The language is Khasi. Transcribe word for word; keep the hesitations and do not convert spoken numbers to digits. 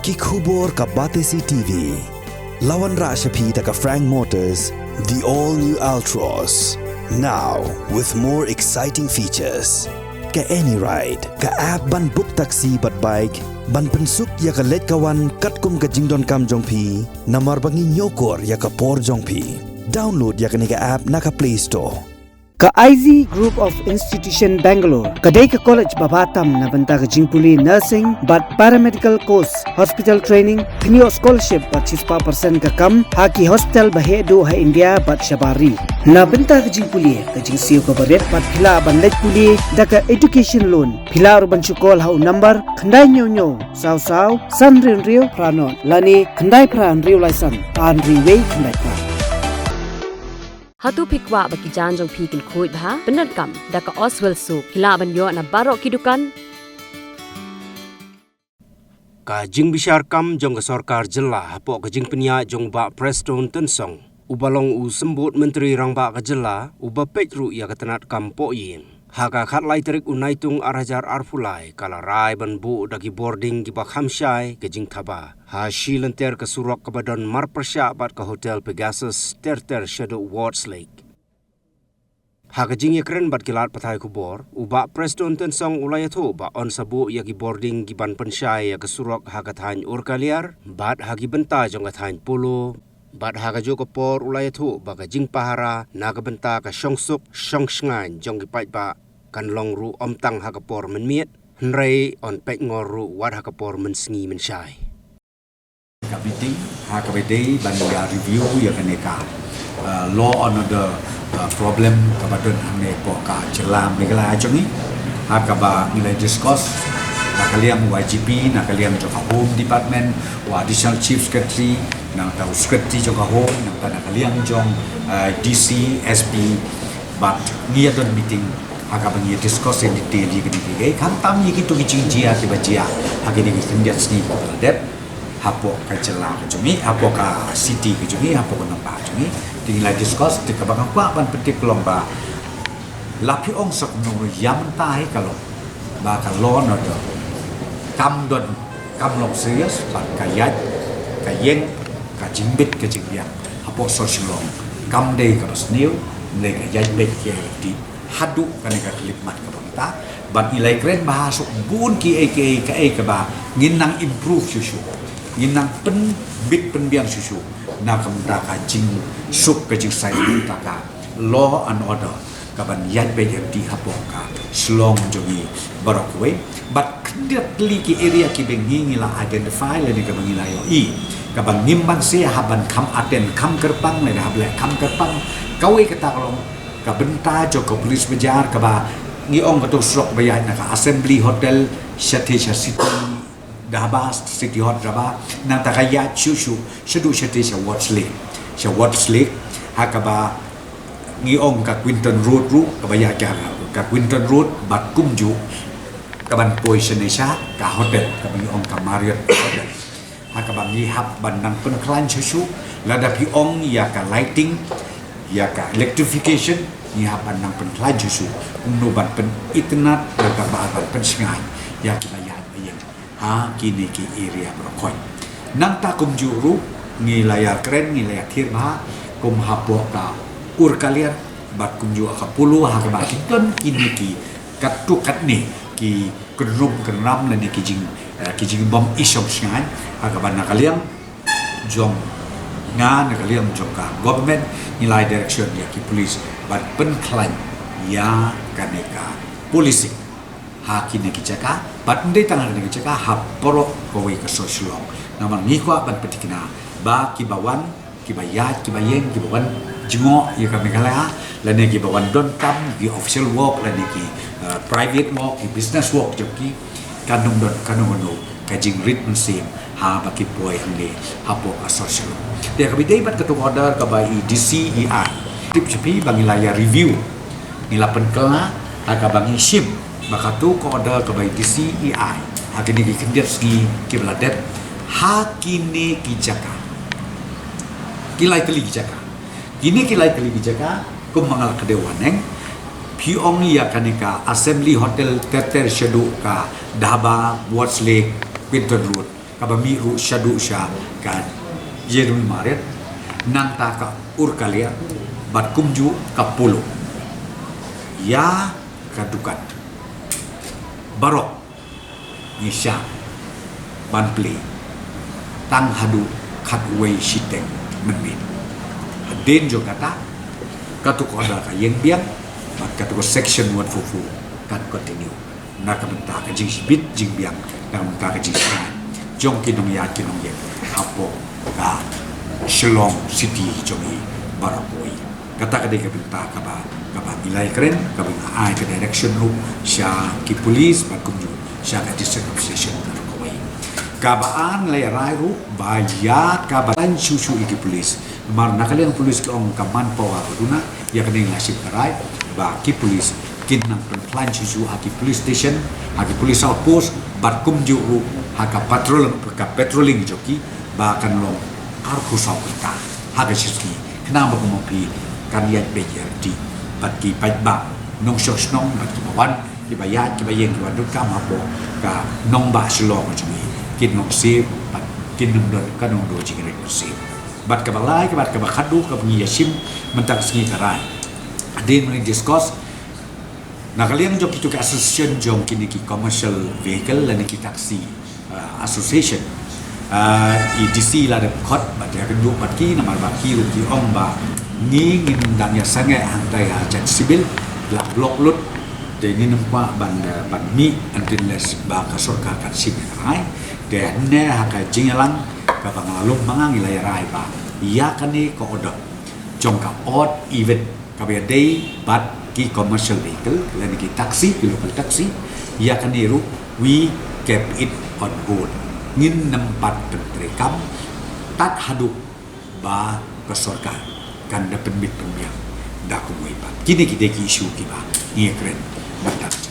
Ki khubor ka Batesi T V. La wanrah sha phi da ka Frank Motors, the all new Altroz. Now with more exciting features. Ka AnyRide, ka app ban book taxi bad bike, ban pynsuk ïa ka leit ka wan katkum ka jingdonkam jong phi, namar ba ngi ñiewkor ïa ka por jong phi. Download ïa kane ka app na ka Play Store. Ka I Z Group of Institution Bangalore ka dei ka college ba bha tam na bynta ka jingpule nursing bad paramedical course, hospital training, kynnoh scholarship bad shispah percent ka kam ha ki hospital ba heh duh ha India bad shabar ri. Na bynta ka jingpule, ka jingsiew kaba rit bad phi lah ban leit pule da ka education loan. Phi lah ruh ban shu call ha u number khyndai hynñiew hynñiew saw saw san hynriew hynriew phra nod lane khyndai phra hynriew lai san ar hynriew wei khyndai phra. Hato phi kwah ba ki jaiñ jong phi kin khuid bha? Pyndonkam da ka Oswell Soap. Phi lah ban ïoh na baroh ki dukan. Ka jingbishar kam jong ka sorkar jylla hapoh ka jingpynïaid jong u Bah Prestone Tynsong, uba long u symbud Myntri Rangbah ka jylla, uba peit ruh ïa ka tnat kam poh ïing. Ha ka khatlai tarik u Naitung ar hajar arphew lai, ka la rai ban buh da ki bording kiba kham shai ka jingthaba ha shi lynter ka surok kaba don marpyrshah bad ka Hotel Pegasus, ter ter shaduh Wards Lake. Ha ka jingïakren bad ki lad pathai khubor, u Bah Prestone Tynsong u la ïathuh ba yn sa buh ïa ki bording kiban pynshai ïa ka surok ha ka thaiñ Urkaliar bad ha ki bynta jong ka thaiñ Polo, bad ha kajuh ka por u la ïathuh ba ka jingpahara na ka bynta ka shongsuk shongshngaiñ jong ki paidbah kan long ruh ym tang ha ka por mynmiet, hynrei yn peit ngor ruh wat ha ka por mynsngi mynshai. Ka meeting ha kaba dei ban ïa review ïa kane ka, uh, law and order, uh, problem kaba don hangne hapoh ka jylla Meghalaya jong ngi. Ha kaba ngi la discuss na ka liang Y G P, na ka liang jong ka Home Department, u Additional Chief Secretary, nangta u Secretary jong ka Home, nangta na ka liang jong, uh, D C, S P, bad ngi ïa don meeting ha kaba ngi ïa discuss in detail ïa kine kiei kiei, khamtam ïa kito ki jingjia kiba jia ha kine ki khyndiat sngi kiba la dep hapoh ka jylla ka jong ngi, hapoh ka city ka jong ngi, hapoh ka nongbah jong ngi. Te ngi la discuss, te kaba nga kwah ban pyntip ka long ba la phi ong sa kumno, ïa mynta hi ka long ba ka law and order kam don, kam long serious, bad ka ïaid ka ïeng, ka jingbit ka jingbiang hapoh sor Shillong kam dei kaba sniew, ne ka ïaid beit ïa lynti haduh kane ka khyllipmat kaba mynta. Bad ngi la ïakren bha suk bun kiei kiei, kaei kaba ngin nang improve shuh shuh, ngin nang pynbit pynbiang shuh shuh na ka bynta ka jingsuk ka jingsaiñ na ka bynta ka law and order kaban ïaid beit ïa lynti hapoh ka Shillong jong ngi baroh kawei. Bad khyndiat tylli ki area kiba ngi, ngi la identify lane kaba ngi la ïohi kaba ngim banse hap ban kham attend kham kyrpang, lane hap leh kham kyrpang. Kawei kata ka long ka bynta jong ka police bazaar kaba ngi ong kato surok ba ïaid na ka Assembly Hotel shathie sha City Dhaba, City Hot Dhaba, nangta ka ïaid shuh shuh shaduh shathie sha Wards Lake, sha Wards Lake, ha kaba ngi ong ka Quinton Road ruh, kaba ïaid ka, ka Quinton Road bad kumjuh kaban poi shane sha ka hotel kaba ngi ong ka Marriott Hotel. Ha kaba ngi hap ban nang pynkhlaiñ shuh shuh, lada phi ong ïa ka lighting, ïa ka electrification, ngi hap ban nang pynkhlaiñ shuh shuh kumno ban pynitynnad, lada ba ban pynshngaiñ ïa kiba ïaid ba ïeng ha kine ki area baroh khoit. Nangta kumjuh ruh ngi la ïakren, ngi la ïathir bha kum hapoh ka Urkaliar bad kumjuh ka Polo, ha kaba ki don kine ki katto katne ki kynrum kynram lane ki jing, eh, ki jingbym i shongshngaiñ, ha kaba na ka liang jong nga, na ka liang jong ka government, ngi la ai direction ïa ki police ban pynkhlaiñ ïa kane ka policing ha kine ki jaka, bad ym dei tang ha kine ki jaka, ha baroh kawei ka sor Shillong. Namar ngi kwah ban pynthikna ba kiba wan, kiba ïaid, kiba ïeng, kiba wan jngoh ïa ka Meghalaya, lane kiba wan donkam, ki official work lane ki, eh, private work, ki business work jong ki, kan ym don kano kano ka jingrit mynsiem haba ki poi hangne hapoh ka sor Shillong. Te kaba ïadei bad kato ka order kaba i D C i ai, tip sha phi ba ngi la ïa review, ngi la pynkylla, ha kaba ngi shim ba kato ka order kaba i D C i ai ha kine ki khyndiat sngi kiba la dep ha kine ki jaka, ki lai tylli ki jaka. Kine ki lai tylli ki jaka, kum ma nga la kdew haneng, phi ong ïa kane ka Assembly Hotel ter ter shaduh ka Dhaba, Wards Lake, Quinton Road, Kaba mih ruh shaduh sha ka Jeremy Marriott, nangta ka Urkalia, bad kumjuh ka Polo. Ïa ka dukan baroh ngi shah ban plie tang haduh khatwei shiteng mynmiet. Hadien jong kata, kato ka order ka ïeng biang, bad kato ka section one four four kan continue na ka bynta ka jingshibit jingbiang, na ka bynta ka jingshngaiñ jong ki nongïaid ki nongïeng hapoh ka Shillong City jong ngi baroh kawei. Kata ka dei ka bynta kaba, kaba ngi la ïakren, kaba nga ai ka direction ruh sha ki police bad kumjuh sha ka District Administration baroh kawei. Kaba ar, ngi la ïa rai ruh ba ïa kaba khlaiñ shuh shuh ïa ki police. Namar na ka liang police ki ong ka manpower ba duna, ïa kane ngi la shim ka rai ba ki police kin nang pynkhlaiñ shuh shuh ha ki police station, ha ki police outpost, bad kumjuh ruh ha ka patrol, ka patrolling jong ki, ba kan long arphew saw kynta ha ka shi sngi. Khnang ba kumno phi kan ïaid beit ïaid ti bad ki paidbah nongshong shnong bad kiba wan, kiba ïaid, kiba ïeng, kiba donkam hapoh ka nongbah Shillong jong ngi, kin long safe bad kin ym don ka nongdo jingrit, safe. Bad kaba lai, kaba, kaba khatduh kaba ngi ïa shim mynta ka sngi ka rai, hadien ba ngi discuss na ka liang jong kito ki association jong kine ki commercial vehicle lane ki taxi, uh, association. Uh, i D C la dep khot bad ïakynduh bad ki, namar ba ki ruh ki ong ba ngi ngin dang ïa sangeh hangtai ha jait civil, la block lut. Te ngin ym kwah ban, uh, ban mih until unless ba ka sorkar kan shim ïa ka rai. Te hynne ha ka jingïalang kaba nga la lum ma nga, ngi la ïa rai ba ïa kane ka order jong ka odd even kaba ïadei bad ki commercial vehicle lane ki taxi, ki local taxi, ïa kane ruh we kept it on hold. Ngin ym pat pyntreikam tad haduh ba ka sorkar kan da pynmih pynbiang da kumwei pat. Kine ki dei ki issue kiba ngi ïakren mynta.